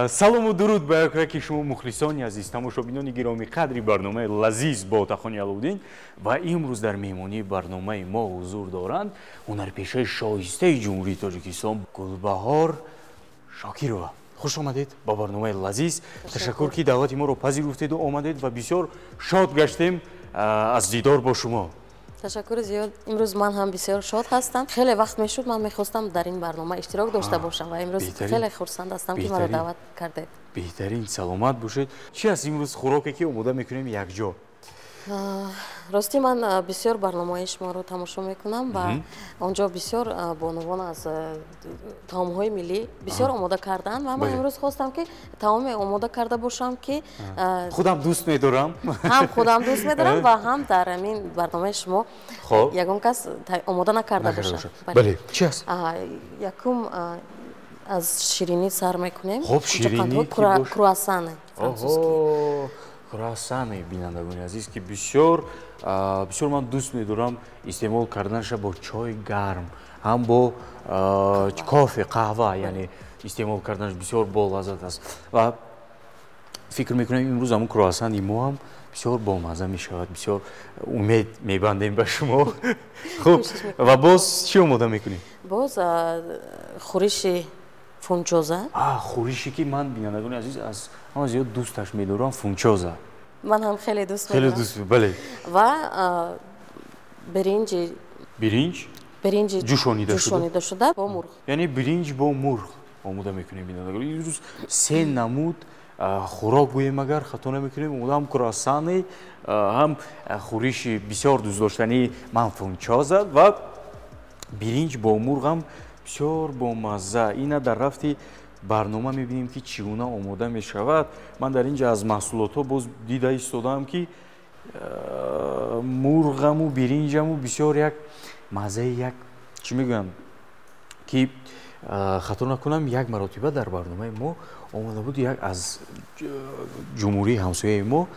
Салому дуруд ба яке шумо, мухлисони азиз, тамошобинони гиромӣ қадри барномаи «Лазиз» бо Отахони Аловуддин. Ва имрӯз дар меҳмонии барномаи мо ҳузур доранд ҳунарпешаи шоистаи Ҷумҳурии Тоҷикистон Гулбаҳор Шокирова. Хуш омадед ба барномаи «Лазиз». Ташаккур, ки даъвати моро пазируфтеду омадед, ва бисёр шод гаштем аз дидор бо шумо. Ташаккури зиёд. Имрӯз ман ҳам бисёр шод ҳастам. Хеле вақт мешуд, ман мехостам дар ин барнома иштирок дошта бошам ва имрӯз хеле хурсанд ҳастам, ки маро даъват кардед. Беҳтарин, саломат бошед. Чӣ аст имрӯз хӯроке, ки омода мекунем якҷо? Ростӣ, ман бисёр барномаҳои шуморо тамошо мекунам ва он ҷо бисёр бонувон аз таомҳои миллӣ бисёр омода карданд ва ман имрӯз хостам, ки таоме омода карда бошам, ки худам дӯст медорам. Ҳам худам дӯст медорам ва ҳам дар ҳамин барномаи шумо ягон кас омода накарда бошад. Бале, чӣ аст? Якум, аз ширинӣ сар мекунем. Хоб, ширинӣ. Круассаны. Круассаны, бинандагони азиз, ки бисёр бисёр ман дӯст медорам истеъмол карданаша бо чойи гарм, ҳам бо кофе, қаҳва, яъне истеъмол карданаш бисёр болаззат аст. Ва фикр мекунем, имрӯз ҳамун круассани мо ҳам бисёр бомазза мешавад. Бисёр умед мебандем ба шумо. Хуб, ва боз чӣ омода мекунем? Боз хӯриши фунчоза. Хӯрише, ки ман, бинандагони азиз, аз ҳама зиёд дӯсташ медорам, фунчоза. Ман ҳам хеле дӯст. Хеле дӯст, бале. Ва биринҷи Биринҷ. Биринҷи ҷӯшонида. Ҷӯшонида шуда бо мурғ. Яъне биринҷ бо мурғ омода мекунем, бинандагон. Имрӯз се намуд хӯрок гӯем, агар хато намекунем, омода: ҳам круассаны, ҳам хӯриши бисёр дӯстдоштании ман фунчоза ва биринҷ бо мурғам бисёр бомазза. Ина дар рафти барнома мебинем, ки чӣ гуна омода мешавад. Ман дар ин ҷо аз маҳсулотҳо боз дида истодаам, ки мурғаму биринҷаму бисёр як маззаи, як чӣ мегӯям, ки хато накунам, як маротиба дар барномаи мо омода буд як аз ҷумҳурии ҳамсояи мо,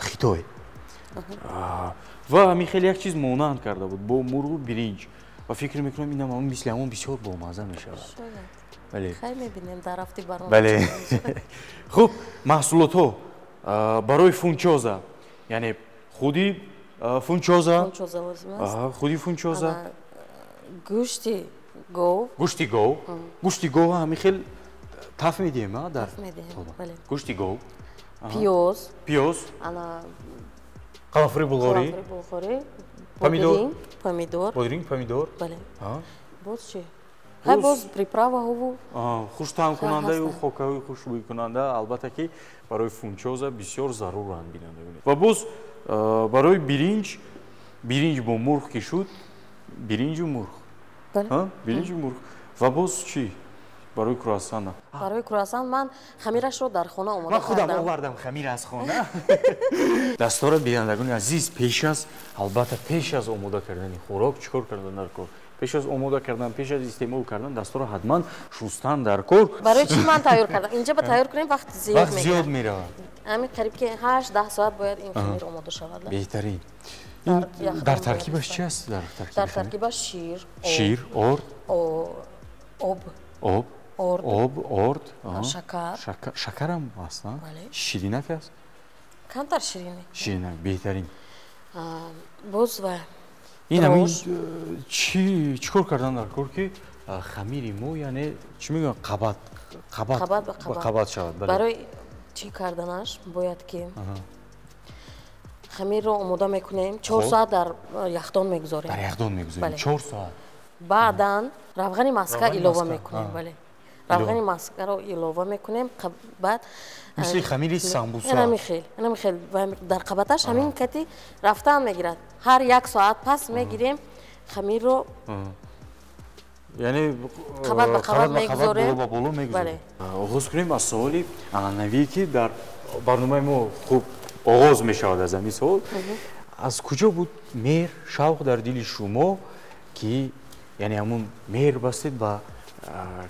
Хитой, ва ҳамин хеле як чиз монанд карда буд бо мурғу биринҷ. Ва фикр мекунам, инам мисли ҳамон бисёр бомазза мешавад. Бале, хай, мебинем дар рафти барнома. Бале. Хуб, маҳсулотҳо барои фунчоза, яъне худи фунчоза. Худи фунчоза. Гӯшти гов. Гӯшти гов. Гӯшти гов ҳамин хел таф медиҳем дар гӯшти гов. Пиёз. Пиёз, қаламфури булғорӣ. Помидор. Помидор. Бодиринг, помидор. Бале. Боз чӣ? Хай, боз приправаҳову. Хуштаъмкунандаю хокаҳои хушбӯйкунанда, албатта, ки барои фунчоза бисёр заруранд, бинандагони. Ва боз барои биринҷ, биринҷ бо мурғ ки шуд, биринҷу мурғ, биринҷу мурғ. Ва боз чӣ барои круассана? Барои круассан ман хамирашро дар хона омода. Ман худам овардам хамир аз хона. Дастора, бинандагони азиз, пеш аз, албатта, пеш аз омода кардани хӯрок чӣ кор кардан дар кор? Пеш аз омода кардан, пеш аз истеъмол кардан дастора ҳатман шустан дар кор. Барои чӣ ман тайёр кардам? Инҷа ба тайёр кунем, вақт зиёд. Вақт зиёд меравад. Ҳамин қариб ки 8-10 соат бояд ин хамир омода шавад. Беҳтарин. Дар таркибаш чи аст? Дар таркибаш шир. Шир, орд. Об. Об. Орд. Об, орд. Шакар. Шакарам аст, ширинак аст. Камтар ширинӣ. Ширинак, беҳтарин. Боз ва Ин ҳамин чӣ, чӣ кор кардан дар кор, ки хамири мо, яъне чӣ мегӯям, қабат қабат қабат ба қабат. Қабат шавад, бале. Барои чӣ карданаш бояд, ки хамирро омода мекунем, 4 соат дар яхдон мегузорем. Дар яхдон мегузорем. Бале. 4 соат. Баъдан равғани маска Равғани илова маска, мекунем. Бале, равғани маскаро илова мекунем, баъд Мисли хамири самбуса. Инами хел, инами хел. Ва дар қабаташ ҳамин кати рафтан мегирад. Ҳар як соат пас мегирем хамирро. Яъне қабат ба қабат ба қабат, мегузорем. Боло ба боло мегузорем. Бале. Оғоз кунем аз саволи анъанавие, ки дар барномаи мо хуб оғоз мешавад аз ҳамин савол: аз куҷо буд меҳр, шавқ дар дили шумо, ки яъне ҳамун меҳр бастед ба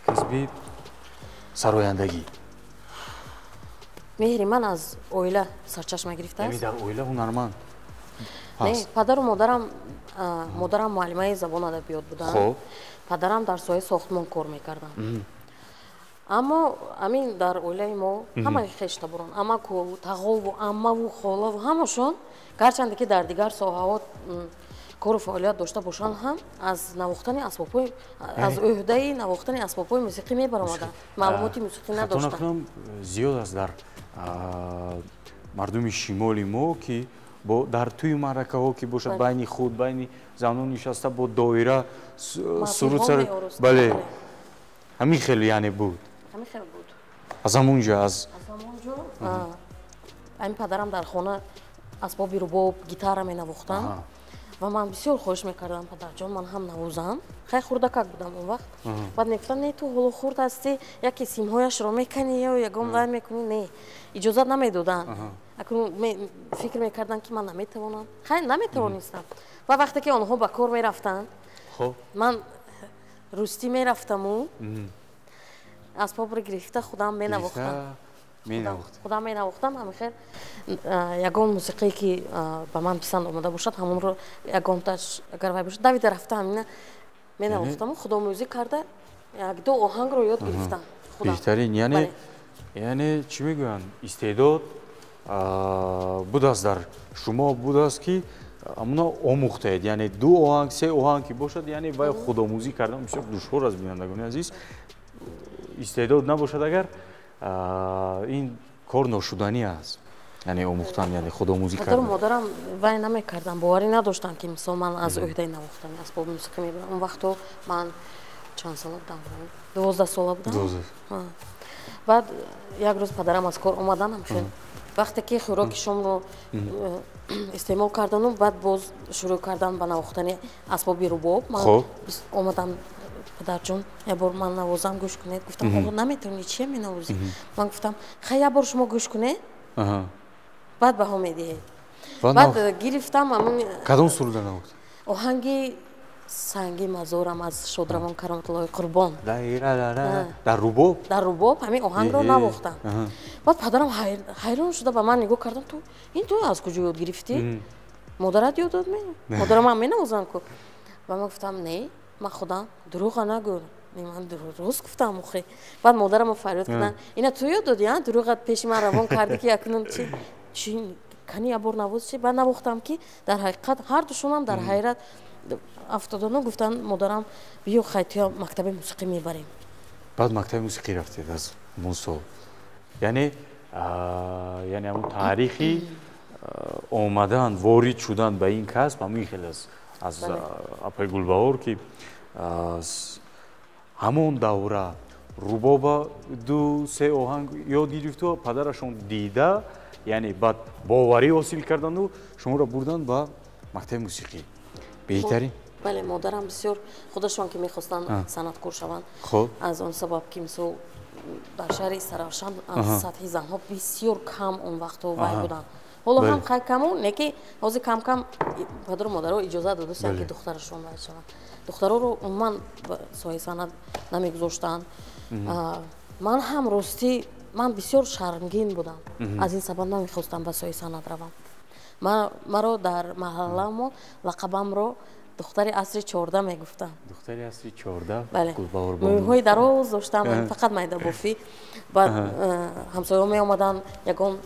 касби сарояндагӣ? Меҳри ман аз оила сарчашма Яъне гирифтааст. Дар оила ҳунарманд Не, ҳаст? Падару модарам, модарам муаллимаи забон, адабиёт буданд. Падарам дар соҳаи сохтмон кор мекарданд. Аммо амин дар оилаи мо ҳамаи хештаборон, амаку, тағову, аммаву, холаву ҳамашон, гарчанде ки дар дигар соҳаҳо кору фаъолият дошта бошанд ҳам, аз навохтани асбобҳои, аз ӯҳдаи навохтани асбобҳои мусиқӣ мебаромаданд, маълумоти мусиқӣ надоштанд. Зиёд аст дар мардуми шимоли мо, ки дар тӯи маъракаҳо ки бошад, байни худ, байни занон нишаста бо доира суруд сар, бале, ҳамин хел яъне буд. Ҳамин хел буд. Аз ҳамон ҷо аз ҳамон ҷо ҳамин падарам дар хона асбоби рубоб, гитара менавохтанд ва ман бисёр хоҳиш мекардам: падарҷон, ман ҳам навозам. Хай, хурдакак будам он вақт. Баъд мегуфтам: не, ту ҳоло хурд ҳастӣ, яке симҳояшро меканӣ ё ягон вай мекунӣ. Не, иҷозат намедоданд. Акнун фикр мекардам, ки ман наметавонам. Хай, наметавонистам. Ва вақте ки онҳо ба кор мерафтанд, ман рӯстӣ мерафтаму асбобро гирифта худам менавохтам, худам менавохтам. Ҳамин ягон мусиқие, ки ба ман писанд омада бошад, ҳамонро, ягонташ агар вай бошад, давида рафта ҳамина менавохтаму худомӯзӣ карда якду оҳангро ёд гирифтам. Беҳтарин. Яъне чӣ мегӯянд, истеъдод будааст дар шумо, будааст, ки амуна омӯхтаед, яъне ду оҳанг, се оҳанг ки бошад, яъне вай худомӯзӣ кардан бисёр душвор аст, бинандагони азиз. Истеъдод набошад агар, ин кор ношуданӣ аст, яъне омӯхтан, яъне худомӯзӣ кардан. Модарам вай намекардам, боварӣ надоштанд, ки мисол ман аз ӯҳдаи навохтани асбоби мусиқӣ мебарам. Он вақто ман чанд сола будам? 12 сола будам. Баъд як рӯз падарам аз кор омадан, ҳамхел вақте ки хӯроки шомро истеъмол кардану баъд боз шурӯъ кардан ба навохтани асбоби рубоб, ман омадам: падарҷон, як бор ман навозам, гӯш кунед. Гуфтам: ҳоло наметавонӣ, чия менавозӣ? Ман гуфтам: хай, як бор шумо гӯш кунед, баъд баҳо медиҳед. Баъд гирифтам. Кадом суруда навохт? Оҳанги санги мазорам аз шодравон Кароматуллои Қурбон. Дар рубоб? Дар рубоб ҳамин оҳангро навохтам. Баъд падарам ҳайрон шуда ба ман нигоҳ кардам: ту ин ту аз куҷо ёд гирифтӣ? Модарат ёд дод? Модарам ҳам менавозам ку. Ба ман гуфтам: не, ман худам. Дурӯға нагӯ. Ман рост гуфтам охе. Баъд модарамо фарёд карданд: ина ту ёд додӣ, а дурӯғат пеши ман равон кардӣ, ки акнун чи кани, як бор навоз чи. Баъд навохтам, ки дар ҳақиқат ҳардушонам дар ҳайрат афтодану гуфтанд модарам: биё, хай, туя мактаби мусиқӣ мебарем. Баъд мактаби мусиқӣ рафтед аз ҳамон сол, яъне ҳамон таърихи омадан, ворид шудан ба ин касб ҳамин хел аст аз апаи Гулбаҳор, ки ҳамон давра рубоба ду се оҳанг ёд гирифту падарашон дида, яъне баъд боварӣ ҳосил карданду шуморо бурданд ба мактаби мусиқӣ. Беҳтарин. Бале, модарам бисёр худашон ки мехостанд санъаткор шаванд, аз он сабаб ки мисол дар шаҳри Истаравшан аз сатҳи занҳо бисёр кам он вақтҳо вай буданд. Ҳоло ҳам хай каму не, ки ҳозир кам кам падару модаро иҷозат додастанд, ки духтарашон вай шаванд. Духтароро умуман ба соҳаи санъат намегузоштанд. Ман ҳам ростӣ ман бисёр шармгин будам, аз ин сабаб намехостам ба соҳаи санъат равам. Маро дар маҳалламон лақабамро духтари асри 14 мегуфтанд. Духтари асри 14. Бале, мӯйҳои дароз доштам, фақат майдабофӣ. Баъд ҳамсояҳо меомаданд, ягон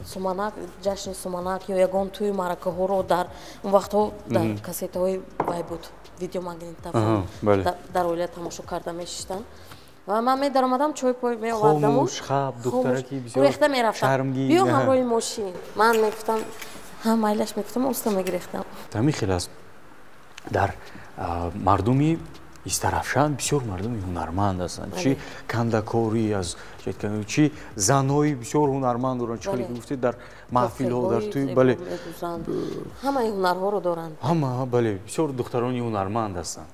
суманак, ҷашни суманак ё ягон тӯи маъракаҳоро, дар он вақтҳо дар кассетаҳои вай буд, видеомагнитофон, дар оила тамошо карда мешиштанд ва ман медаромадам, чой пой меовардаму гурехта мерафтам: биё ҳамроҳи мошин. Ман мегуфтам: ҳа, майлаш, мегуфтам, оста мегирехтам. Ҳамин хел аст, дар мардуми Истарафшан бисёр мардуми ҳунарманд ҳастанд, чи кандакорӣ аз чи занҳои бисёр ҳунарманд доранд, чи хеле гуфтед, дар маҳфилҳо, дар тӯй, бале. Ҳамаи ҳунарҳоро доранд. Ҳама, бале, бисёр духтарони ҳунарманд ҳастанд.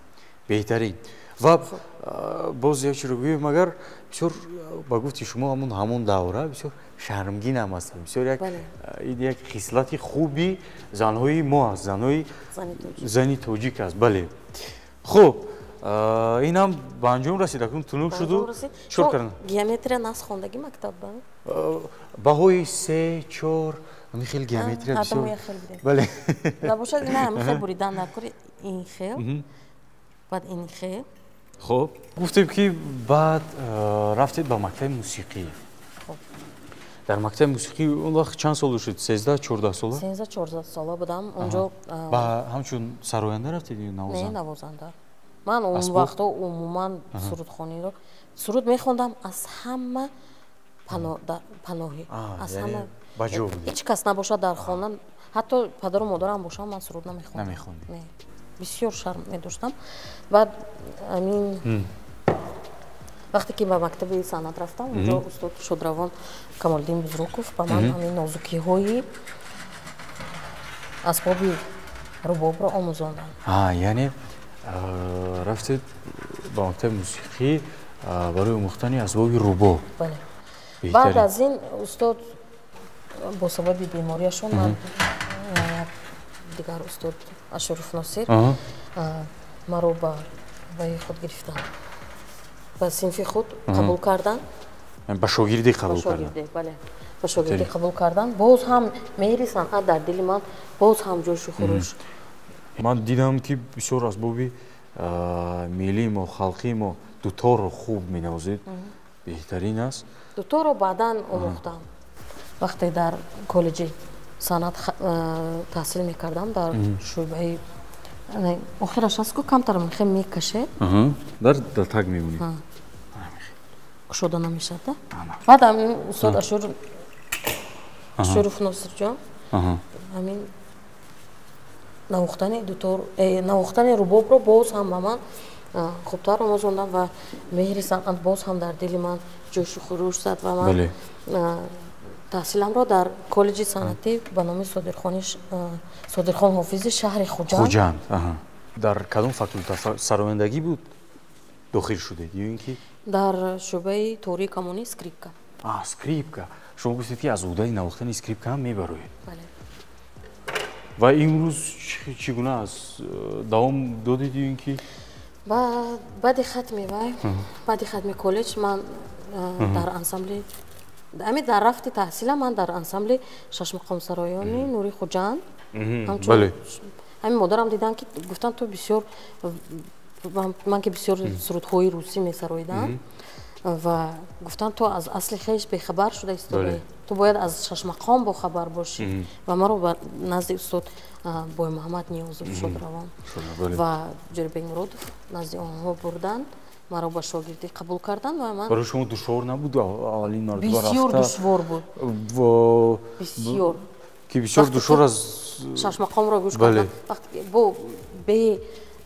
Беҳтарин. Ва боз як чиро гӯем агар, бисёр ба гуфти шумо ҳамон давра бисёр шармгин ҳам ҳастанд. Бисёр як хислати хуби занҳои мо аст, занҳои зани тоҷик аст, бале. Хуб, инам ба анҷом расид, акнун тунук шуду чор кардан. Геометрия нас хондагӣ мактаб ба? Баҳои се, чор, ҳамин хел геометрия бисёр, бале. Набошад, ина ҳамин хел буридан дар кори, ин хел, баъд ин хел. Хуб, гуфтем, ки баъд Рафтед ба мактаби мусиқӣ. Дар мактаби мусиқӣ он вақт чанд сол доштед? 13-14 сола? 13-14 сола будам. Онҷо ҳамчун сароянда рафтед ё навозанда? Не, навозанда. Ман он вақтҳо умуман сурудхониро суруд мехондам, аз ҳама паноҳӣ, аз ҳама ба ҷо будед. Ҳеҷ кас набошад дар хона, ҳатто падару модарам бошанд, ман суруд намехондам. Намехондед? Не, бисёр шарм медоштам. Баъд амин вақте ки ба мактаби санъат рафтам, онҷо устод Шодравон Камолиддин Бузруков ба ман ҳамин нозукиҳои асбоби рубобро омӯзонданд. Яъне рафтед ба мактаби мусиқӣ барои омӯхтани асбоби рубоб. Бале. Баъд аз ин устод бо сабаби бемориашон ман дигар устод Ашуров Носир маро ба ваи худ гирифтанд, ба синфи худ қабул карданд. Ба шогирдӣ қабул карданд? Бале, ба шогирдӣ қабул карданд. Боз ҳам меҳри санъат дар дили ман боз ҳам ҷӯшу хуруш. Ман дидам, ки бисёр асбоби миллии мо, халқии мо, дуторро хуб менавозед, беҳтарин аст. Дуторро баъдан омӯхтам. Вақте дар коллеҷи санъат таҳсил мекардам, дар шӯъбаи охираш аст ку камтар мехе мекаше. Дар таг мемонед. Кушода намешавад. Баъд ҳамин устод Ашуров Носирҷон ҳамин навохтани дутор, навохтани рубобро боз ҳам ба ман хубтар омӯзонданд ва меҳри санъат боз ҳам дар дили ман ҷӯшу хуруш зад ва ман таҳсиламро дар коллеҷи санъатӣ ба номи Содирхон Ҳофизи шаҳри Хуҷанд. Дар кадом факулта сарояндагӣ буд дохил шудед ё ин ки? Дар шӯъбаи тории камонӣ, скрипка. Скрипка. Шумо гуфтед, ки аз уҳдаи навохтани скрипка ҳам мебароед. Бале. Ва имрӯз чӣ гуна аст? Давом додед ё ин ки? Баъди хатми вай, баъди хатми коллеҷ ман дар ансамбли, ами дар рафти таҳсилам ман дар ансамбли шашмақомсароёни Нури Хуҷанд ҳамчун ҳамин модарам дидан, ки гуфтанд, ту бисёр, ман ки бисёр сурудҳои русӣ месароидам, ва гуфтанд, ту аз асли хеш бехабар шуда истодаӣ, ту бояд аз шашмақом бохабар бошӣ. Ва маро ба назди устод Боймуҳаммад Ниёзов Шодравон ва Ҷӯрабек Муродов назди онҳо бурданд, маро ба шогирдӣ қабул карданд ва ман Барои шумо душвор набуд аввалин маротиба рафта? Бисёр душвор буд, бисёр. Ки бисёр душвор аз шашмақомро гӯш кардан, вақте бо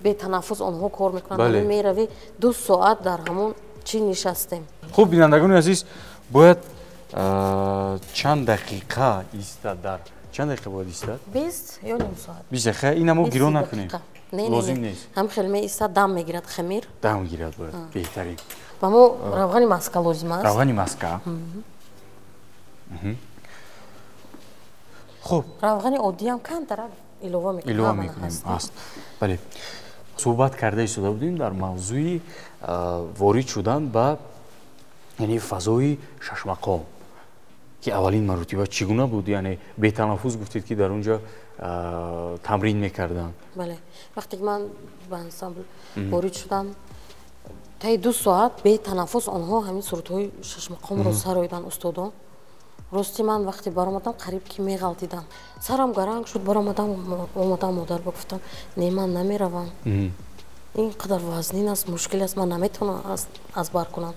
бетанаффус онҳо кор мекунанд, меравӣ 2 соат дар ҳамон чӣ нишастем. Хуб, бинандагони азиз, бояд чанд дақиқа истад, дар чанд дақиқа бояд истад? 20 ё ним соат. 20 дақиқа. Ина мо гиро накунем, лозим нест. Ҳам хел меистад, дам мегирад хамир. Дам гирад бояд, беҳтарин. Ба мо равғани маска лозим аст. Равғани маска. Хуб, равғани оддиам камтарак илова мекунем. Илова мекунем аст. Бале, суҳбат карда истода будем дар мавзӯи ворид шудан ба, яъне, фазои шашмақом, ки аввалин маротиба чӣ гуна буд? Яъне бетанаффус гуфтед, ки дар он ҷо тамрин мекарданд. Бале, вақте ки ман ба ансамбл ворид шудам, таи 2 соат бетанаффус онҳо ҳамин сурудҳои шашмақомро сароиданд устодон. Рости, ман вақте баромадам, қариб ки меғалтидам, сарам гаранг шуд. Баромадам, омадам, модар ба гуфтам: не, ман намеравам, ин қадар вазнин аст, мушкил аст, ман наметавонам аз бар кунам.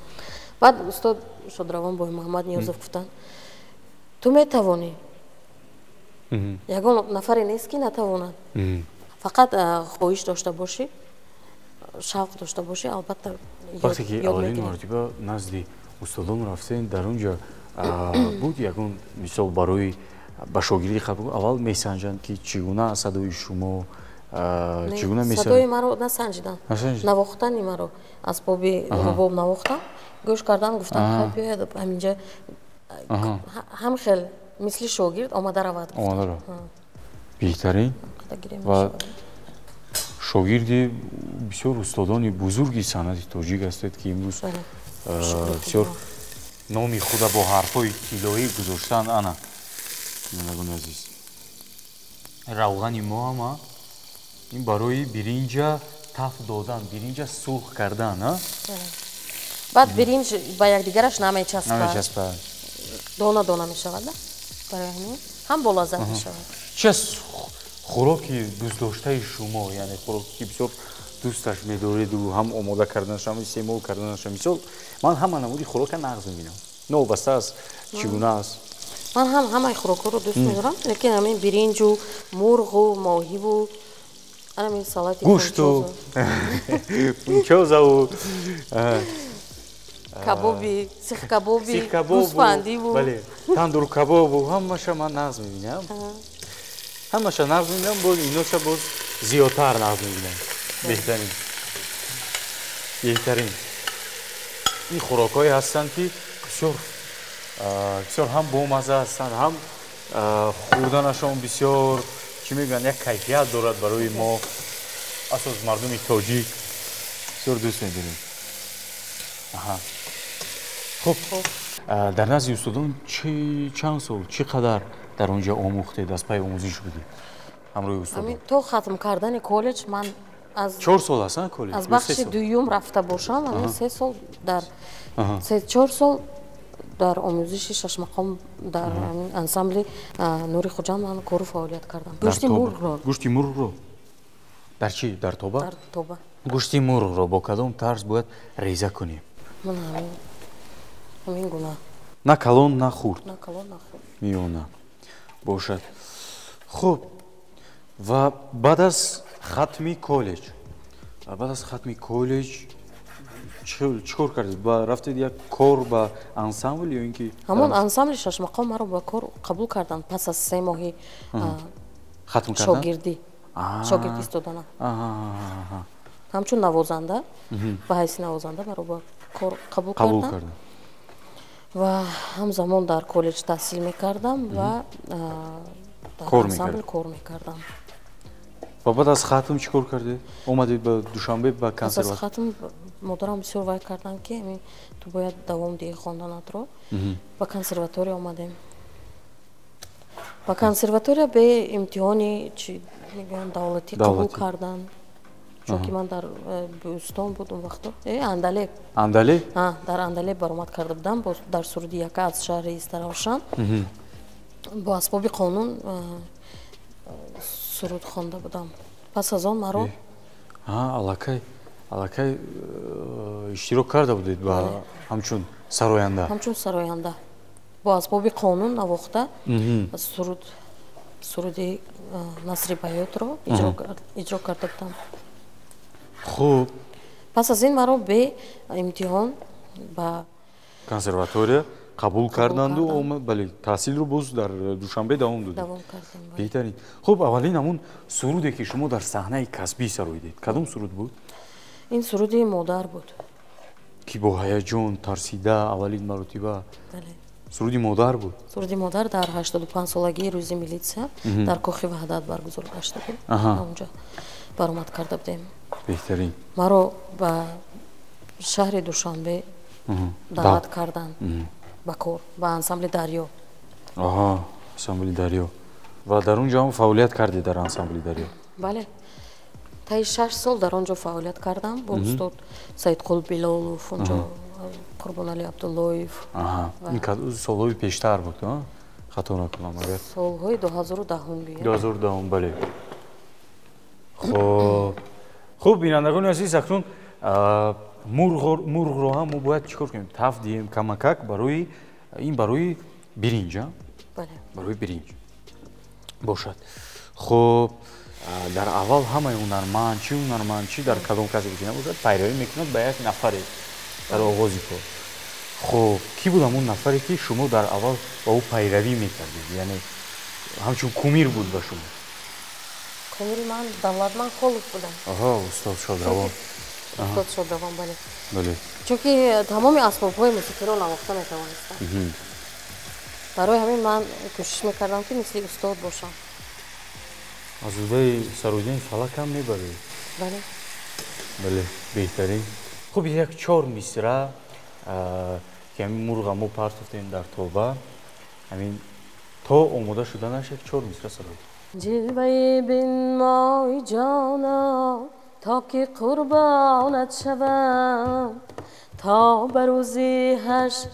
Баъд устод Шодравон Боймуҳаммад Ниёзов гуфтанд: ту метавонӣ, ягон нафаре нест, ки натавонад, фақат хоҳиш дошта бошӣ, шавқ дошта бошӣ, албатта. Вақте ки аввалин маротиба назди устодон рафтем, дар он ҷо буд ягон мисол барои ба шогирдӣ қабул аввал месанҷанд, ки чӣ гуна садои шумо, чӣ гуна Садои маро насанҷиданд, навохтани маро, асбоби рубоб навохтам, гӯш кардан, гуфтам: хай, биёяд ҳаминҷа, ҳам хел мисли шогирд омада равад. Омада равад, беҳтарин. Ва шогирди бисёр устодони бузурги санъати тоҷик ҳастед, ки имрӯз бисёр номи худа бо ҳарфҳои тиллоӣ гузоштанд. Ана, бинандагони азиз, равғани мо ҳама ин барои биринҷа таф додан, биринҷа сурх кардан. Баъд биринҷ ба якдигараш намечаспад, дона дона мешавад, барои ҳамин ҳам болаззат мешавад. Чи аст хӯроки дӯстдоштаи шумо, яъне хӯроке ки бисёр дӯсташ медореду ҳам омода карданаш, ҳам истеъмол карданаш? Мисол, ман ҳама намуди хӯрока нағз мебинам, новобаста аз чӣ гуна аст. Ман ҳам ҳамаи хӯрокҳоро дӯст медорам, лекин ҳамин биринҷу мурғу моҳиву ҳамин салати гӯшту пунчозаву кабоби, сихкабоби, гӯсфандиву бале, тандуркабобу ҳамаша ман нағз мебинам, ҳамаша нағз мебинам, боз иноша боз зиёдтар нағз мебинам. Беҳтарин, беҳтарин. Ин хӯрокҳое ҳастанд, ки бисёр бисёр ҳам бомазза ҳастанд, ҳам хӯрданашон бисёр, чӣ мегӯянд, як кайфият дорад барои мо, асос мардуми тоҷик бисёр дӯст медорем. Хуб, дар назди устодон чанд сол, чӣ қадар дар он ҷо омӯхтед, аз пайи омӯзиш будед ҳамроҳи устодон? То хатм кардани коллеҷ ман аз 4 сол аст коллеҷ? Аз бахши дуюм рафта бошам, ҳамин 3 сол, дар 3-4 сол дар омӯзиши шашмақом дар ансамбли Нури Хуҷанд ман кору фаъолият кардам. Гӯшти мурғро. Гӯшти мурғро дар чӣ, дар тоба? Дар тоба. Гӯшти мурғро бо кадом тарз бояд реза кунем? Ман ҳамин гуна. На калон, на хурд? На калон, на хурд. Миёна бошад. Хуб, ва баъд аз хатми коллеҷ, баъд аз хатми коллеҷ чӣ кор кардед? Рафтед як кор ба ансамбл ё ин ки? Ҳамон ансамбли шашмақом маро ба кор қабул карданд пас аз 3 моҳи хатм кардан. Шогирдӣ истодана ҳамчун навозанда, ба ҳайси навозанда маро ба кор қабул карданд ва ҳамзамон дар коллеҷ таҳсил мекардам ва дар ансамбл кор мекардам. Ва баъд аз хатм чӣ кор кардед? Омадед ба Душанбе, ба консерватор? Аз хатм модарам бисёр вай карданд, ки ту бояд давом диҳӣ хонданатро. Ба консерватория омадем. Ба консерватория бе имтиҳони, чи мегӯянд, давлатӣ қабул карданд, чунки ман дар Бӯстон буд он вақто, Андалеб. Андалеб. Дар Андалеб баромад карда будам дар суруди яка аз шаҳри Истаравшан, бо асбоби қонун суруд хонда будам. Пас аз он маро Аллакай, аллакай иштирок карда будед ба ҳамчун сароянда? Ҳамчун сароянда бо асбоби қонун навохта суруд, суруди Насри Баётро иҷро карда будам. Хуб. Пас аз ин маро бе имтиҳон ба консерватория қабул карданду. Бале, таҳсилро боз дар Душанбе давом додед. Давом кардем. Беҳтарин. Хуб, аввалин ҳамун суруде, ки шумо дар саҳнаи касбӣ сароидед, кадом суруд буд? Ин суруди модар буд. Ки бо ҳаяҷон, тарсида аввалин маротиба суруди модар буд? Суруди модар дар 85-солагии рӯзи милитсия дар Кохи Ваҳдат баргузор гашта буд, онҷо баромад карда будем. Беҳтарин. Маро ба шаҳри Душанбе даъват карданд ба кор, ба ансамбли Дарё. Аҳа, ансамбли Дарё. Ва дар он ҷо ҳам фаъолият кардед, дар ансамбли Дарё? Бале, таи 6 сол дар он ҷо фаъолият кардам бо устод Саидқул Билолов, онҷо Қурбоналӣ Абдуллоев. Ин солҳои пештар буд, хато накунам агар? Солҳои 2010-ум. 2010-ум, бале. Хуб, хуб, бинандагони азиз, акнун мурғро ҳам мо бояд чӣ кор кунем? Таф диҳем камакак барои ин, барои биринҷ, барои биринҷ бошад. Хуб, дар аввал ҳамаи ҳунарманд, чӣ ҳунарманд, чӣ дар кадом касе ки набошад, пайравӣ мекунад ба як нафаре дар оғози кор. Хуб, кӣ буд ҳамон нафаре, ки шумо дар аввал ба ӯ пайравӣ мекардед, яъне ҳамчун кумир буд ба шумо? Кумири ман Давлатман Холов будам. Аҳа, устод шодравон. Устод шодравон, бале. Чунки тамоми асбобҳои мусиқиро навохта метавонистам, барои ҳамин ман кӯшиш мекардам, ки мисли устод бошам. Аз уҳдаи сарудини фалак ҳам мебаред? Бале. Бале, беҳтарин. Хуб, як чор мисра, ки ҳамин мурға мо партофтем дар тоба, ҳамин то омода шуданаш як чор мисра сароид. Ҷилваи бинмои ҷона. то ки қурбонат шавам, то ба рӯзи ҳашр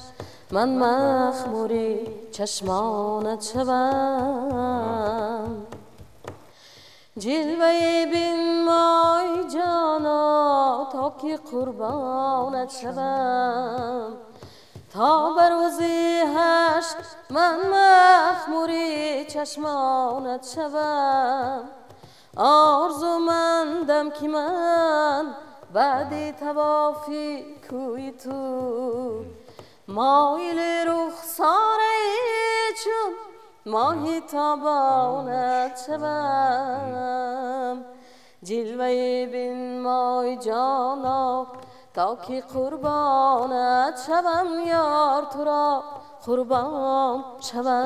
ман махмури чашмонат шавам. Ҷилваи бинмой ҷоно, то ки қурбонат шавам, то ба рӯзи ҳашр ман махмури чашмонат шавам. Орзумандам ки ман баъди тавофи кӯи ту моили рухсораи чун моҳи тобонат шавам. Ҷилваи бинмой ҷоно, то ки қурбонат шавам, ёр туро қурбон шавам.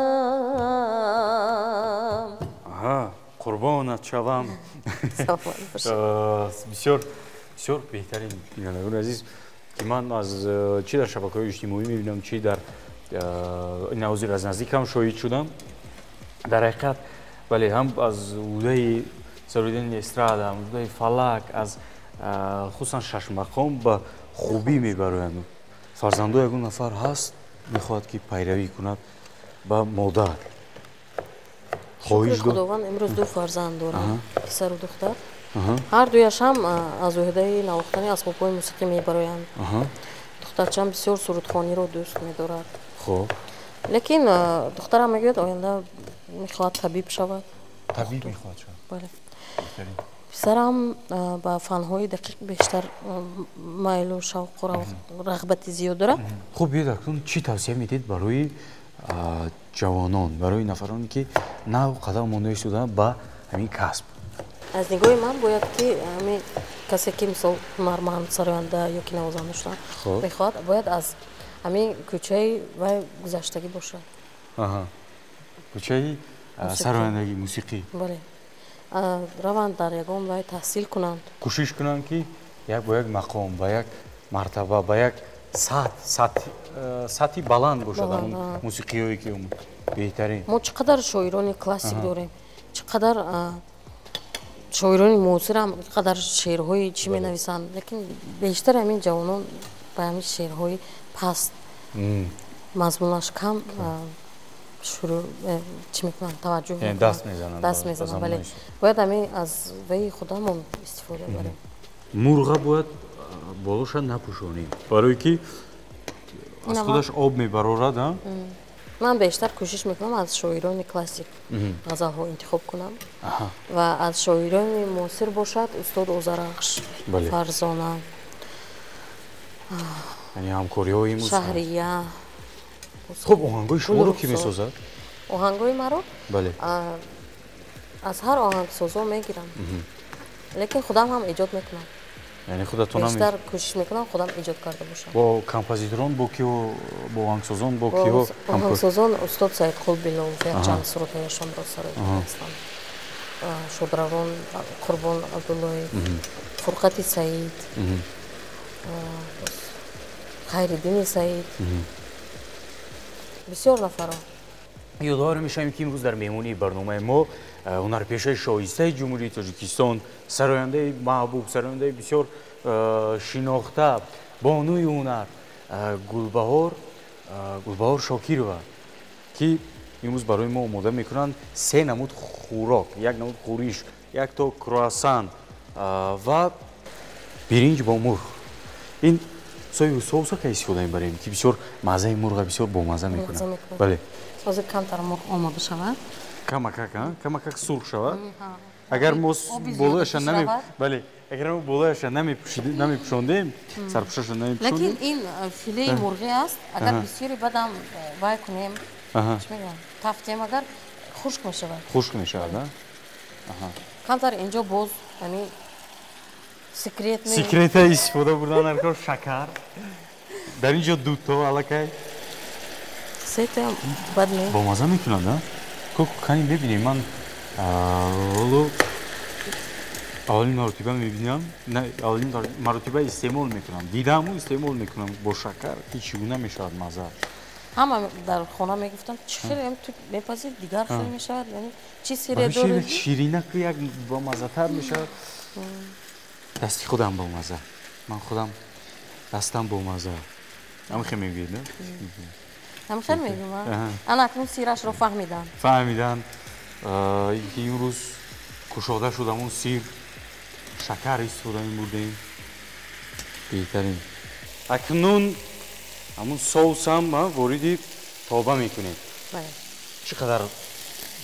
Қурбонат шавам. Бисёр бисёр беҳтарин, бинандагони азиз, ки ман аз чӣ дар шабакаҳои иҷтимоӣ мебинам, чӣ дар ин ҳозир аз наздик ҳам шоҳид шудам. Дар ҳақиқат, бале, ҳам аз ӯдаи сарудани эстрада, ҳам ӯдаи фалак, аз хусусан шашмақом ба хубӣ мебароянд. Фарзандо ягон нафар ҳаст, мехоҳад ки пайравӣ кунад ба модар? Шукри Худованд, имрӯз ду фарзанд дорам, писару духтар. Ҳар дуяшам аз ӯҳдаи навохтани асбобҳои мусиқӣ мебароянд. Духтарчам бисёр сурудхониро дӯст медорад. Лекин духтарам мегӯяд, оянда мехоҳад табиб шавад. Табиб мехоҳад шавад? Бале. Писарам ба фанҳои дақиқ бештар майлу шавқу рағбати зиёд дорад. Хуб, биёед, акнун чӣ тавсия медиҳед барои ҷавонон, барои нафароне ки нав қадам монда истодаанд ба ҳамин касб? Аз нигоҳи ман, бояд ки ҳамин касе ки, мисол, ҳунарманд, сароянда ё ки навозанда шудан мехоҳад, бояд аз ҳамин кӯчаи вай гузаштагӣ бошад. Кӯчаи сарояндагӣ, мусиқӣ. Бале, раванд, дар ягон вай таҳсил кунанд. Кӯшиш кунанд ки як бо як мақом, ба як мартаба, ба як сатҳи баланд бошад ҳамон мусиқиҳое ки беҳтарин. Мо чӣ қадар шоирони классик дорем, чӣ қадар шоирони муосирам қадар шеърҳои чӣ менависанд, лекин бештар ҳамин ҷавонон ба ҳамин шеърҳои паст, мазмунаш кам шурӯъ чӣ мекунанд, таваҷҷӯҳ, даст мезананд. Даст мезананд, бале. Бояд ҳамин аз ваи худамон истифода барем. Мурға бояд болоша напӯшонем, барое ки аз худаш об мебарорад. Ман бештар кӯшиш мекунам аз шоирони классик ғазалҳо интихоб кунам ва аз шоирони муосир бошад, устод Озарахш, Фарзона. Яъне ҳамкориҳои имрӯз. Шаҳрия. Хуб, оҳангҳои шуморо кӣ месозад? Оҳангҳои маро? Бале. Аз ҳар оҳангсозо мегирам, лекин худам ҳам эҷод мекунам. Яъне худатон бештар кӯшиш мекунам худам эҷод карда бошам. Бо композиторон, бо киҳо, бо оҳангсозон, бо киҳо? Оҳангсозон устод Саидқул Билолов, якчанд сурудҳояшонро сароида ҳастам, шодравон Қурбон Абдуллоев, Фурқати Саид, Хайриддини Саид, бисёр нафарон. Ёдовар мешавем, ки имрӯз дар меҳмонии барномаи мо ҳунарпешаи шоистаи Ҷумҳурии Тоҷикистон, сарояндаи маҳбуб, сарояндаи бисёр шинохта, бонуи ҳунар Гулбаҳор Шокирова, ки имрӯз барои мо омода мекунанд се намуд хӯрок, як намуд хӯриш, якто круассан ва биринҷ бо мурғ. Ин сои соуса ка истифода мебарем, ки бисёр маззаи мурға бисёр бомазза мекунад. Бале. Ҳозир камтар мурғ омода шавад. Камакак, камакак сурх шавад. Агар мо болояша наме, бале, агар мо болояша намепӯшондем, сарпӯшаша намепӯшондем. Лекин ин филеи мурғӣ аст, агар бисёри бадам вай кунем, чӣ мегӯям, тафтем, агар хушк мешавад. Хушк мешавад, камтар инҷо боз ҳамин секрет. Секрета истифода бурдан дар кор, шакар. Дар инҷо дуто аллакай. Сета бад не. Бомазза мекунад, а? Кани бибинем, ман ҳоло аввалин маротиба мебинам, аввалин маротиба истеъмол мекунам, дидаму истеъмол мекунам бо шакар, ки чӣ гуна мешавад маззааш. Ҳама дар хона мегуфтанд, чӣ хеле ту мепазӣ, дигар хел мешавад, яъне чӣ сире дорӣ? Ширинак як бомаззатар мешавад. Дасти худам бомаза. Ман худам дастам бомаза. Ҳамин мегӯед, не? Ҳамин мегӯям. Ана акнун сирашро фаҳмидам. Фаҳмидан. Имрӯз кушода шуд ҳамон сир. Шакар истифода мебурдем. Беҳтарин. Акнун ҳамон соусам вориди тоба мекунем. Чӣ қадар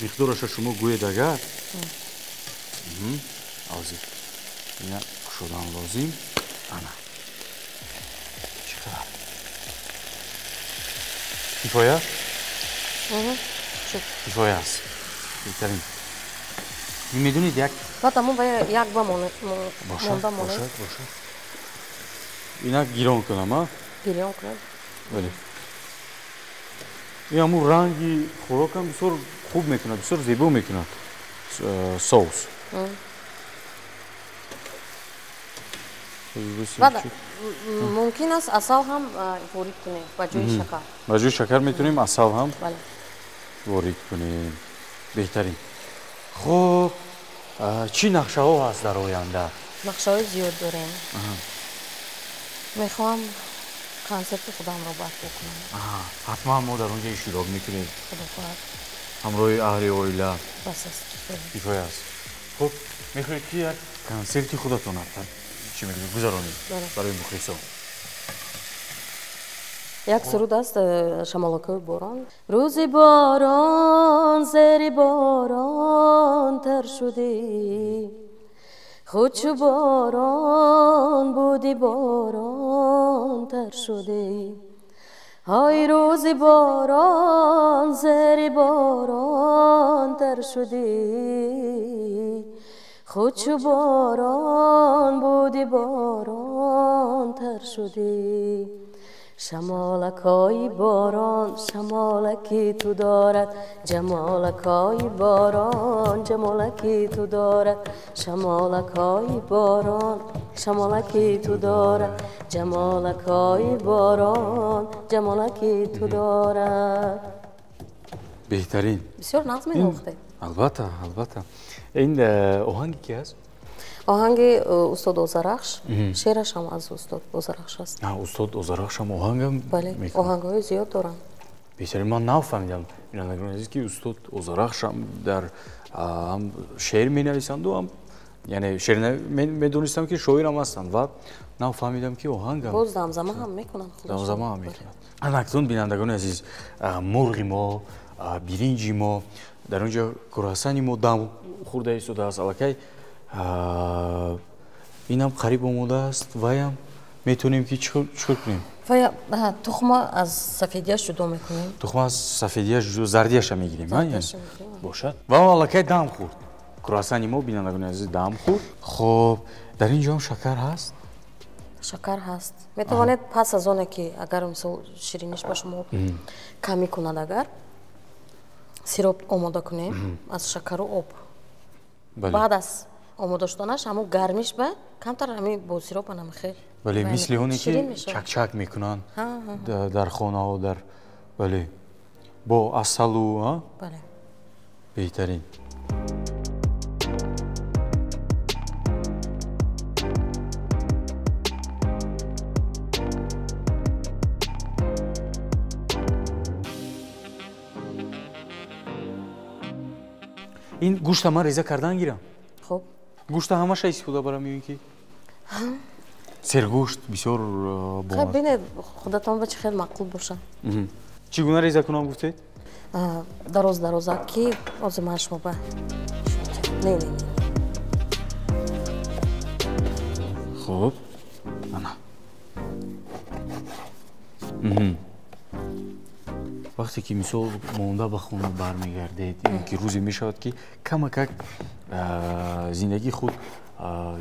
миқдораша шумо гӯед агар? Ҳозир. Ина кушодан лозим. Ана. Чӣ қадар? Кифоя? Кифоя аст. Беҳтарин. Медонед як баъд ҳамон як ба монда монед. Бошад, бошад. Ина гирон кунам, а? Гирён кунед. Бале. Ин ҳамун ранги хӯрокам бисёр хуб мекунад, бисёр зебо мекунад соус. Баъд мумкин аст асал ҳам ворид кунем ба ҷои шакар. Ба ҷои шакар метавонем асал ҳам ворид кунем. Беҳтарин. Хуб, чӣ нақшаҳо ҳаст дар оянда? Нақшаҳои зиёд дорем. Мехоҳам консерти худамро барпо кунам. Ҳатман мо дар он ҷо иштирок мекунем. Худо хоҳад. Ҳамроҳи аҳли оила. Бас аст, кифоя аст. Хуб, мехоҳед ки як консерти худатон чӣ мегӯед гузаронед барои мухлисон? Як суруд аст, шамолакҳои борон. Рӯзи борон зери борон тар шудӣ, худ чу борон буди борон тар шудӣ. Ҳой рӯзи борон зери борон тар шудӣ, худ чу борон буди борон тар шудӣ. Шамолакҳои борон шамолаки ту дорад, ҷамолакҳои борон ҷамолаки ту дорад, шамолакҳои борон шамолаки ту дорад, ҷамолакҳои борон ҷамолаки ту дорад. Беҳтарин. Бисёр нағз менавохтед. Албатта, албатта. Ин оҳанги ки аст? Оҳанги устод Озарахш, шеъраш ҳам аз устод Озарахш аст. Устод Озарахш ҳам оҳангам? Бале, оҳангҳои зиёд доранд. Беҳтарин. Ман нафаҳмидам, бинандагони азиз, ки устод Озарахш ҳам дар ҳам шеър менависанду ҳам, яъне шеър медонистам ки шоирам ҳастанд ва нафаҳмидам ки оҳангам. Боз замзама ҳам мекунанд. Замзама ҳам мекунанд. Акнун бинандагони азиз, мурғи мо, биринҷи мо, дар он ҷо круассани мо дам хӯрда истодааст аллакай. Инам қариб омода аст. Ваям метавонем ки чӣ кор кунем? Вая тухма аз сафедияш ҷудо мекунем. Тухма аз сафедияш ҷудо, зардияша мегирем, бошад. Ва аллакай дам хӯрд. Круассани мо, бинандагони азиз, дам хӯрд. Хуб, дар ин ҷо ҳам шакар ҳаст? Шакар ҳаст. Метавонед пас аз оне ки агар мисол шириниш ба шумо камӣ кунад, агар сироп омода кунем аз шакару об. Баъд аз омода шуданаш ҳамон гармиш ба камтар ҳамин бо сироп анам хел. Бале, мисли оне ки чакчак мекунанд дар хонаҳо, дар бале, бо асалу, бале. Беҳтарин. Ин гӯшта ман реза кардан гирам? Хуб. Гӯшта ҳамаша истифода барам ё ин ки сергӯшт бисёр бомаза? Хай бинед худатон ба чӣ хел маъқул бошад. Чӣ гуна реза кунам гуфтед? Дароз дароза ки ҳозир ман шумо ба не не. Хуб, ана. Вақте ки мисол монда ба хона бармегардед, ё ки рӯзе мешавад ки камакак зиндагии худ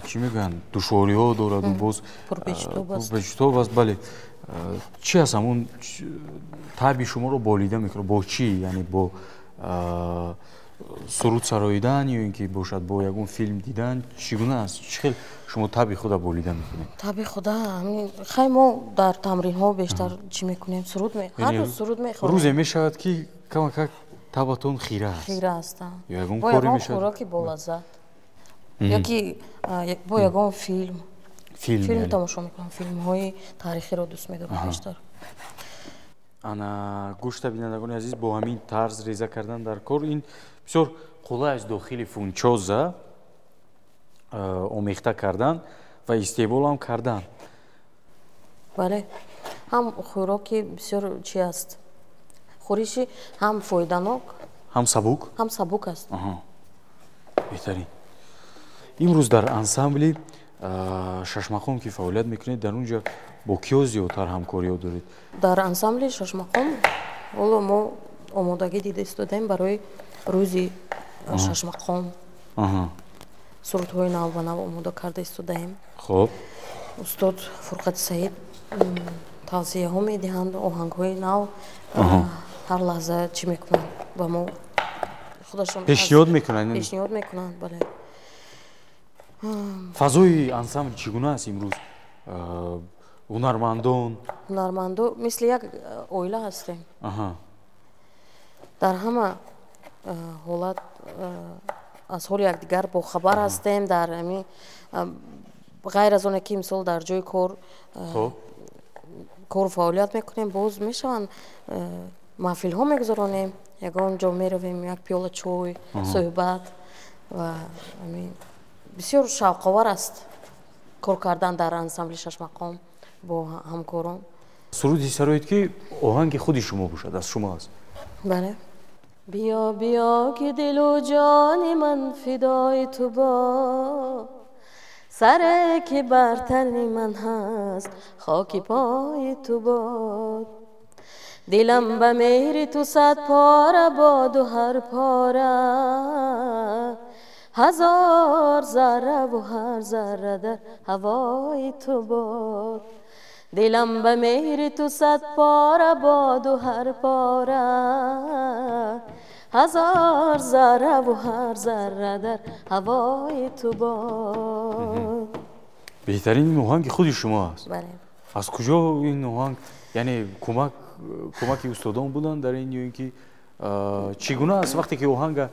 чӣ мегӯянд, душвориҳо дораду боз пурпечутоб аст. Бале, чӣ аст ҳамон таби шуморо болида мекунад? Бо чӣ? Яъне бо суруд сароидан ё ин ки бошад бо ягон филм дидан? Чӣ гуна аст? Чӣ хел шумо таби худа болида мекунед? Таби худа хай мо дар тамринҳо бештар чӣ мекунем? Суруд ҳар рӯз суруд мехонем. Рӯзе мешавад ки камакак табатон хира аст. Хира аст. Ё ягон коре мешавад? Хӯроки болаззат. Ёки бо ягон филм. Филм тамошо мекунам, филмҳои таърихиро дӯст медорам бештар. Ана гӯшта, бинандагони азиз, бо ҳамин тарз реза кардан дар кор, ин бисёр қулай аст, дохили фунчоза омехта кардан ва истеъмолам кардан. Бале, ҳам хӯроки бисёр чи аст, хӯриши ҳам фоиданок, ҳам сабук, ҳам сабук аст. Беҳтарин. Имрӯз дар ансамбли Шашмақом ки фаъолият мекунед, дар он ҷо бо киё зиёдтар ҳамкориҳо доред? Дар ансамбли Шашмақом ҳоло мо омодагӣ дида истодаем барои рӯзи Шашмақом. Сурудҳои нав ба нав омода карда истодаем. Хуб, устод Фурқати Саид тавсияҳо медиҳанд, оҳангҳои нав ҳар лаҳза чӣ мекунанд, ба мо худашон пешниҳод мекунанд. Пешниҳод мекунанд, бале. Фазои ансамбл чӣ гуна аст имрӯз? Ҳунармандон? Ҳунармандо мисли як оила ҳастем. Дар ҳама ҳолат аз ҳоли якдигар бохабар ҳастем. Дар ҳамин ғайр аз оне ки мисол дар ҷои кор кору фаъолият мекунем, боз мешаванд маҳфилҳо мегузаронем, ягон ҷо меравем, як пиёла чой, суҳбат ва ҳамин бисёр шавқовар аст кор кардан дар ансамбли Шашмақом бо ҳамкорон. Суруди сароед ки оҳанги худи шумо бошад, аз шумо аст? Бале. Биё, биё, ки дилу ҷони ман фидои ту бод, саре ки бар тани ман ҳаст хоки пои ту бод, дилам ба меҳри ту сад пора боду ҳар пора ҳазор зарраву ҳар зарра дар ҳавои ту бод, дилам ба меҳри ту сад пора боду ҳар пора ҳазор зарраву ҳар зарра дар ҳавои ту бод. Беҳтарин оҳанги худи шумо аст. Бале. Аз куҷо ин оҳанг, яъне кӯмаки устодон буданд дар ин ё ин ки чӣ гуна аст вақте ки оҳанга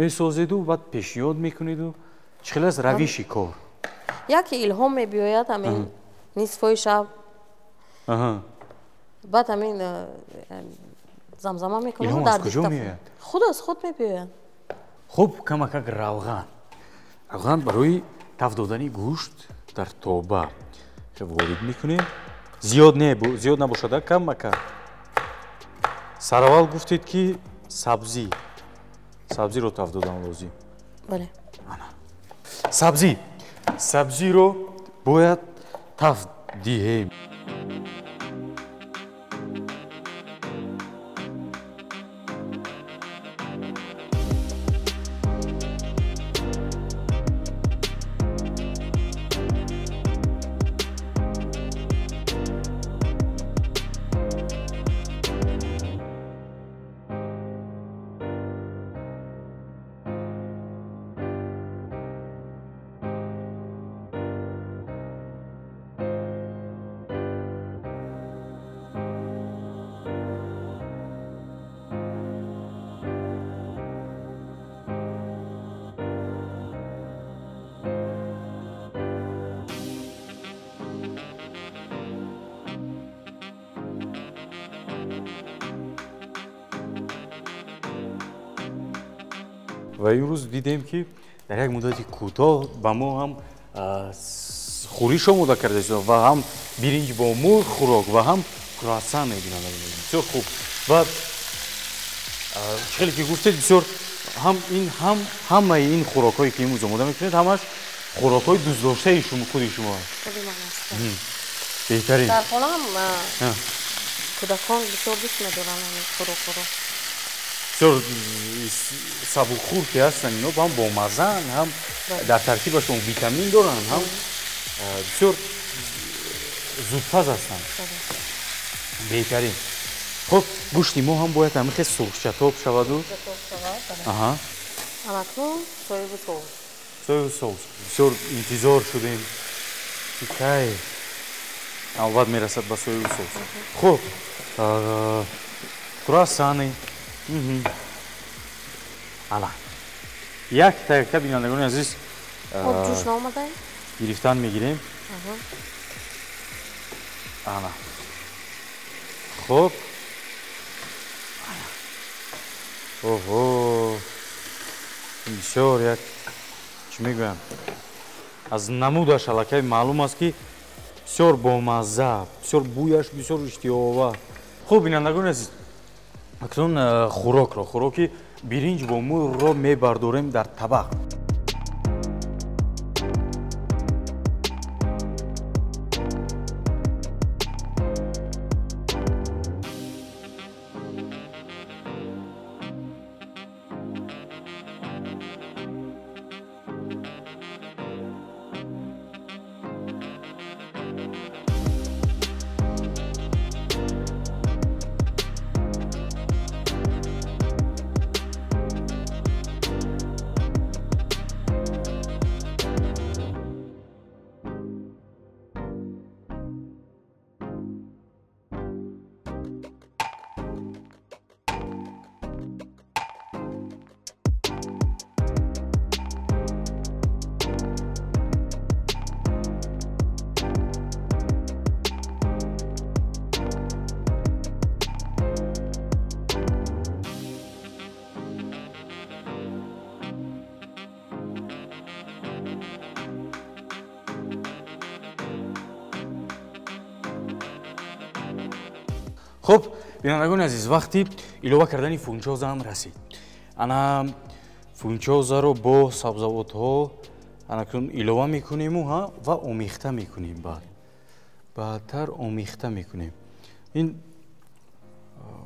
месозеду баъд пешниҳод мекунеду, чӣ хел аст равиши кор? Яке илҳом мебиёяд ҳамин нисфои шаб, баъд ҳамин замзама мекунам. Илҳом аз куҷо меояд? Худ аз худ мебиёяд. Хуб, камакак равған. Равған барои таф додани гӯшт дар тоба ворид мекунем. Зиёд не, зиёд набошад, камакак. Сараввал гуфтед ки сабзӣ, сабзиро таф додан лозим. Бале. Сабзӣ, сабзиро бояд таф диҳем. Ва имрӯз дидем ки дар як муддати кӯтоҳ ба мо ҳам хӯриш омода карда ва ҳам биринҷ бо мурғ хӯрок ва ҳам круассан мебинанд. Бисёр хуб. Ва чӣ хеле ки гуфтед, бисёр ҳам ин ҳам ҳамаи ин хӯрокҳое ки имрӯз омода мекунед, ҳамаш хӯрокҳои дӯстдоштаи шумо, худи шумо аст. Худи ман аст. Беҳтарин. Дар хона ҳам кӯдакон бисёр дӯст медоранд ҳамин хӯрокҳоро. Бисёр сабукхӯр ки ҳастанд ино, ҳам бомаззаанд, ҳам дар таркибашон витамин доранд, ҳам бисёр зудпаз ҳастанд. Беҳтарин. Хуб, гӯшти мо ҳам бояд ҳамин хел сурхчатоб шаваду. Анакнун соеву соус. Соеву соус. Бисёр интизор шудем ки кай навбат мерасад ба соеву соус. Хуб, круассаны. Ана. Якта якта бинандагони азиз об ҷӯш наомада гирифтан мегирем. Ана. Хуб. Оҳо. Бисёр як чӣ мегӯям? Аз намудаш аллакай маълум аст ки бисёр бомазза, бисёр бӯяш бисёр иштиҳоовар. Хуб бинандагони азиз, акнун хӯрокро, хӯроки биринҷ бо мурғро мебардорем дар табақ. Хуб, бинандагони азиз, вақти илова кардани фунчоза ҳам расид. Ана фунчозаро бо сабзавотҳо анакун илова мекуниму ва омехта мекунем. Баъдтар омехта мекунем. Ин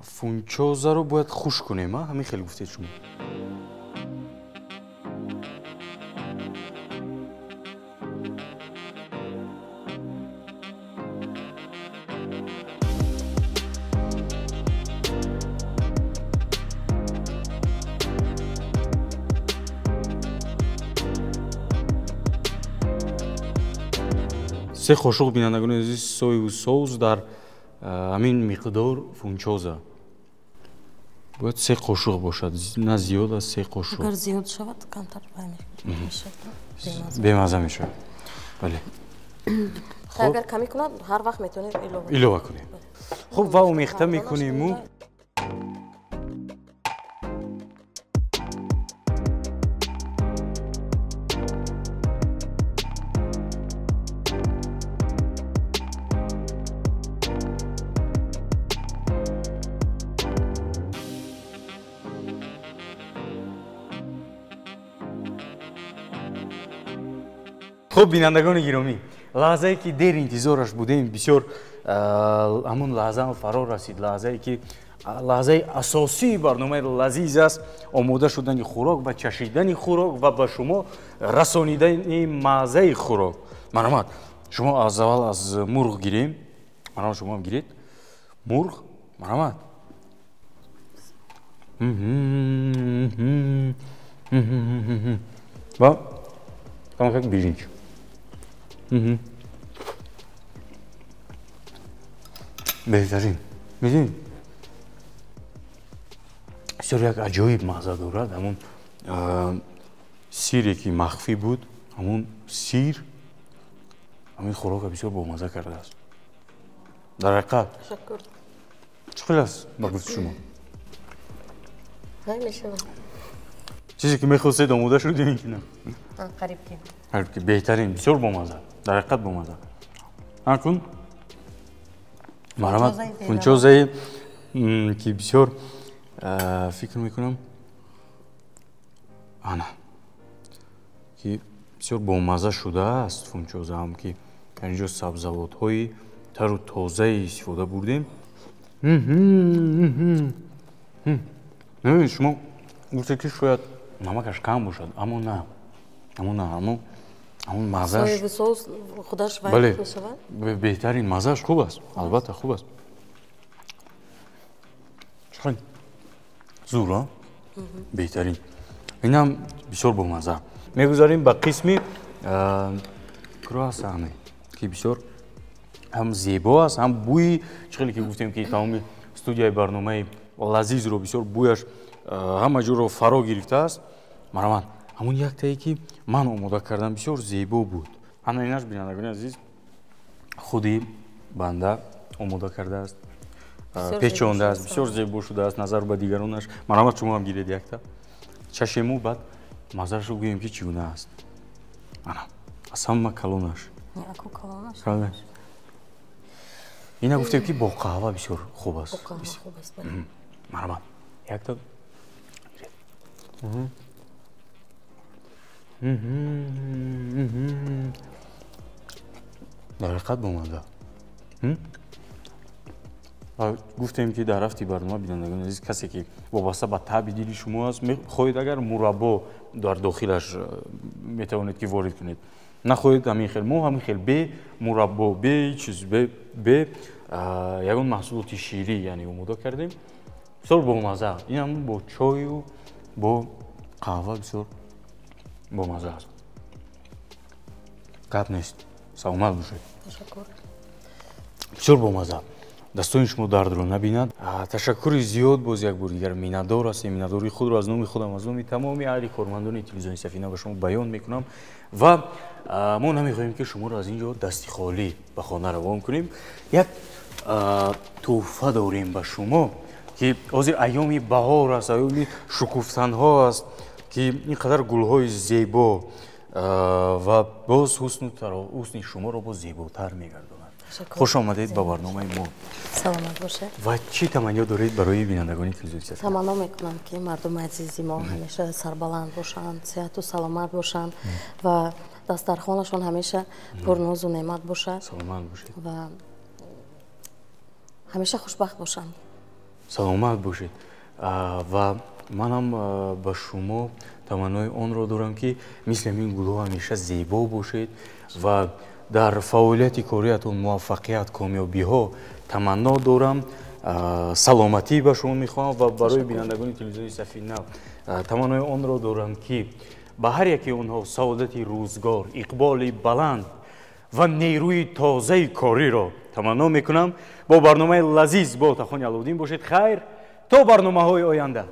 фунчозаро бояд хушк кунем, ҳамин хеле гуфтед шумо. Се қошуқ бинандагони азиз соеву соус дар ҳамин миқдор фунчоза. Бояд се қошуқ бошад, на зиёд аз се қошуқ. Агар зиёд шавад, камтар мешавад. Бемаза мешавад. Бале. Агар камӣ кунад, ҳар вақт метавонед илова кунем. Хуб, ва омехта мекуниму. Хуб, бинандагони гиромӣ, лаҳзае ки дер интизораш будем, бисёр ҳамун лаҳза фаро расид, лаҳзае ки лаҳзаи асосии барномаи лазиз аст, омода шудани хӯрок ва чашидани хӯрок ва ба шумо расонидани маззаи хӯрок. Марҳамат, шумо аз аввал аз мурғ гирем. Марҳамат, шумо ҳам гиред. Мурғ, марҳамат. Ва камакак биринҷ. Беҳтарин. Медонед, бисёр як аҷоиб мазза дорад. Ҳамун сире ки махфӣ буд, ҳамун сир ҳамин хӯрокро бисёр бомазза кардааст. Дар ҳақиқат. Ташаккур. Чӣ хел аст ба гуфти шумо? Мешавад. Чизе ки мехостед омода шуд ё ин ки на? Қариб ки. Қариб ки. Беҳтарин, бисёр бомазза. Дар ҳақиқат бомазза. Акун марҳамат, фунчозае ки бисёр фикр мекунам ана ки бисёр бомазза шудааст фунчозаам, ки дар инҷо сабзавотҳои тару тозае истифода бурдем. Шумо гуфтед ки шояд намакаш кам бошад, аммо на, аммо на, аммо ҳамон маззааш соевый соус худаш вай мешавад. Беҳтарин маззааш хуб аст, албатта хуб аст. Чӣ зур, а? Беҳтарин. Инам бисёр бомазза. Мегузарем ба қисми круассане, ки бисёр ҳам зебо аст, ҳам бӯи чӣ хеле ки гуфтем ки тамоми студияи барномаи лазизро бисёр бӯяш ҳама ҷоро фаро гирифтааст. Марҳамат, Ҳамон яктае ки ман омода кардам бисёр зебо буд. Ана инаш, бинандагони азиз, худи банда омода кардааст, печондааст, бисёр зебо шудааст назар ба дигаронаш. Марҳамат, шумо ҳам гиред якта, чашему, баъд маззаашро гӯем ки чӣ гуна аст. Ана аз ҳама калонаш. Ина гуфтем ки бо қаҳва бисёр хуб аст. Марҳамат, якта. Дар ҳақиқат бомазза. Гуфтем ки дар рафти барнома, бинандагони азиз, касе ки вобаста ба таъби дили шумо аст, мехоҳед агар мураббо дар дохилаш метавонед ки ворид кунед, нахоҳед ҳамин хел, мо ҳамин хел бе мураббо, бе чиз, бе ягон маҳсулоти ширӣ яъне омода кардем. Бисёр бомазза. Инам бо чою бо қаҳва бисёр бомазза аст. Гап нест, саломат бошед. Бисёр бомазза. Дастони шумо дардро набинад. Ташаккури зиёд, боз як бор дигар миннатдор ҳастем. Миннатдории худро аз номи худам, аз номи тамоми аҳли кормандони телевизиони Сафина ба шумо баён мекунам ва мо намехоҳем ки шуморо аз ин ҷо дасти холӣ ба хона равон кунем. Як тӯҳфа дорем ба шумо ки ҳозир айёми баҳор аст, айёми шукуфтанҳо аст, ки ин қадар гулҳои зебо ва боз ҳусни шуморо боз зеботар мегардонад. Хуш омадед ба барномаи мо. Саломат бошед. Ва чӣ таманниё доред барои бинандагони телевизиони Сафина? Таманно мекунам ки мардуми азизи мо ҳамеша сарбаланд бошанд, сиҳату саломат бошанд ва дастархонашон ҳамеша пурнозу неъмат бошад. Саломат бошед. Ва ҳамеша хушбахт бошанд. Саломат бошед. Ва манам ба шумо таманнои онро дорам ки мисли ҳамин гулҳо ҳамеша зебо бошед ва дар фаъолияти кориятон муваффақият, комёбиҳо таманно дорам. Саломатӣ ба шумо мехоҳам ва барои бинандагони телевизиони Сафина таманнои онро дорам ки ба ҳар яке онҳо саодати рӯзгор, иқболи баланд ва нерӯи тозаи кориро таманно мекунам. Бо барномаи лазиз бо Отахони Аловуддин бошед. Хайр, то барномаҳои оянда.